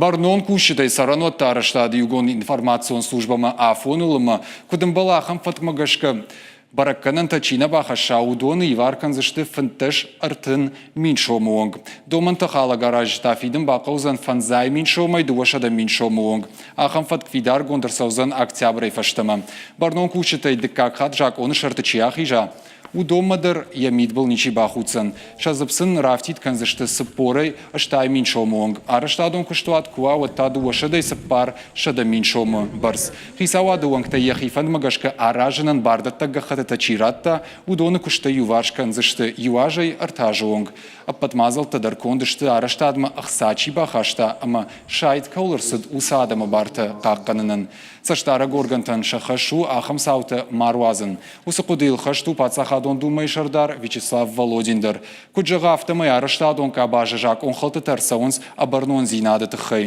Бӕрнон кусджытӕй цӕрӕнуӕтты арӕзтады иугонд информацион службӕмӕ афоныл ӕмӕ, куыд ӕмбӕлы, ахӕм фӕткмӕ гӕсгӕ бӕрӕггӕнӕнтӕ чи нӕ бахӕсса, уыдоны ивар кӕндзысты 35 30 000 сомы онг. Домӕнтӕ халӕг аразджытӕ фидын бахъӕудзӕн 5 000 сомӕй 200 000 сомы онг. Ахӕм фӕтк фидаргонд ӕрцӕудзӕн октябрӕй фӕстӕмӕ. Бӕрнон кусджытӕй дыккаг хатт закъоны сӕрты чи ахиза, уыдонмӕ дӕр йӕ мидбыл ничи бахуддзӕн. Сӕ дзыпп сын рафтид кӕндзысты цыппорӕй 80 000 сомы онг. Арӕзтадон куыстуат куы уа, уӕд та 204 100 000 сомы бӕрц. Хицауады уӕнгтӕ йӕхи фӕндмӕ гӕсгӕ аразынӕн бардӕттӕг гӕххӕттытӕ чи радта, уыдоны куыстӕй иуварс кӕндзысты иу азӕй ӕртӕ азы онг. Ӕппӕт мадзӕлттӕ дӕр конд сты арӕзтадмӕ ӕхца чи бахаста ӕмӕ сайд кӕуыл ӕрцыд, уыцы адӕмы бартӕ хъахъхъӕнынӕн. Цӕстдарӕг органтӕн сӕ хӕс у ахӕм цаутӕ ма руадзын. Уыцы хъуыдыйыл хӕст у Паддзахадон Думӕйы сӕрдар Вячеслав Володин дӕр. Куыд зӕгъы, афтӕмӕй арӕзтадон къабазы закъонхӕлдтытӕ ӕрцӕуынц ӕбӕрнондзинады тыххӕй.